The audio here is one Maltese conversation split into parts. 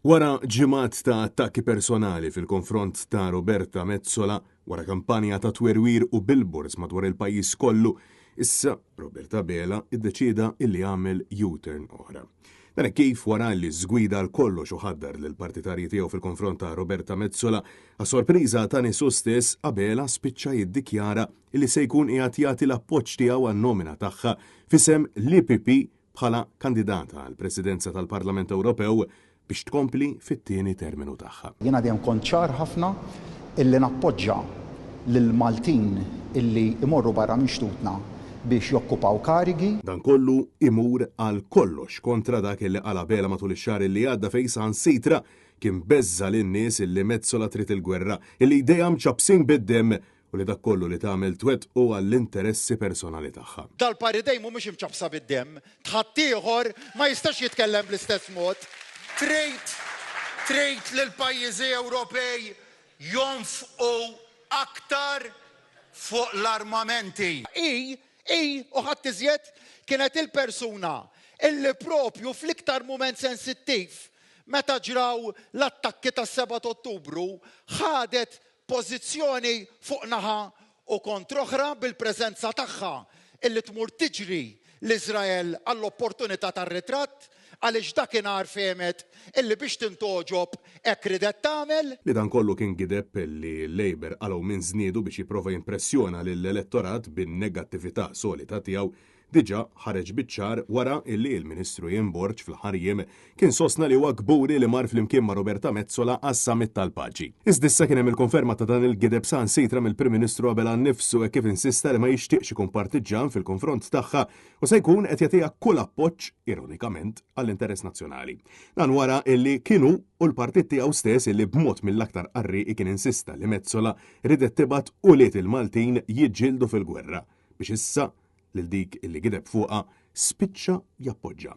Wara ġimgħat ta' attakki personali fil-konfront ta' Roberta Metsola, wara kampanja ta' twerwir u billboards madwar il-pajjiż kollu, issa Robert Abela iddeċieda illi jagħmel U-turn oħra. Dan hekk kif wara li żgwida għal kollox u ħaddar lill-partitarji tiegħu fil-konfront ta' Roberta Metsola, għas-sorpriża ta' niesu stess, Abela spiċċa jiddikjara illi se jkun qiegħed jagħti l-appoġġ tiegħu għan-nomina tagħha f'isem l-EPP bħala kandidata għall-Presidenza tal-Parlament Ewropew biex tkompli fit-tieni terminu tagħha. Jiena dejjem kont ċar ħafna illi nappoġġa lill-Maltin illi jmorru barra minn xtutna biex jokkupaw karigi. Dan kollu imur għal kollox kontra dak illi qal Abela matul ix-xahar illi għadda fejn saħansitra kien beżża' lin-nies illi Metsola trid il-gwerra, illi jdejha mċappsin bid-demm u li dak kollu li tagħmel twettqu għall-interessi personali tagħha. Dal-par idejn mhumiex imċappsa bid-demm. Tħaddieħor ma jistax jitkellem bl-istess mod. Trid trid li l-pajjiżi Ewropej jonfqu aktar fuq l-armamenti. Hi, hi u ħadd iżjed kienet il-persuna illi propju fl-iktar mument sensittiv meta ġraw l-attakki tas-sebgħa t'Ottubru ħadet pożizzjoni fuq naħa u kontra oħra bil-preżenza tagħha illi tmur tiġri l-Iżrael għall-opportunità tar-ritratt għaliex dakinhar fehmet illi biex tintgħoġob hekk ridet tagħmel. Li dan kollu kien gideb li l-Labour qalgħu minn żniedu biex jipprova jimpressjona lill-elettorat bin-negattività solita tiegħu diġà ħareġ biċ-ċar wara illi l-Ministru Ian Borg fl-aħħar jiem kien sostna li huwa kburi li mar flimkien ma' Roberta Metsola għas-Summit tal-Paċi. Iżda issa kien hemm il-konferma ta' dan il-gideb saħansitra mill-Prim Ministru Abela nnifsu hekk kif insista li ma jixtieqx ikun partiġġan fil-konfront tagħha u se jkun qed jagħtiha kull appoġġ, ironikament, għall-interess nazzjonali. Dan wara illi kien hu u l-partit tiegħu stess illi b'mod mill-aktar qarrieqi kien insista li Metsola ridet tibgħat ulied il-Maltin jiġġieldu fil-gwerra biex issa lil dik illi gideb fuqha spiċċa jappoġġa.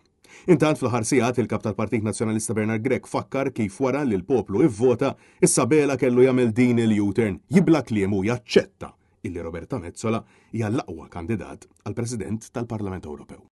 Intant fl-aħħar sigħat il-Kap tal-Partit Nazzjonalista Bernard Grech fakkar kif wara li l-poplu ivvota, issa Abela kellu jagħmel din il-U-turn, jibla' kliemu u jaċċetta illi Roberta Metsola hija l-aqwa kandidat għal President tal-Parlament Ewropew.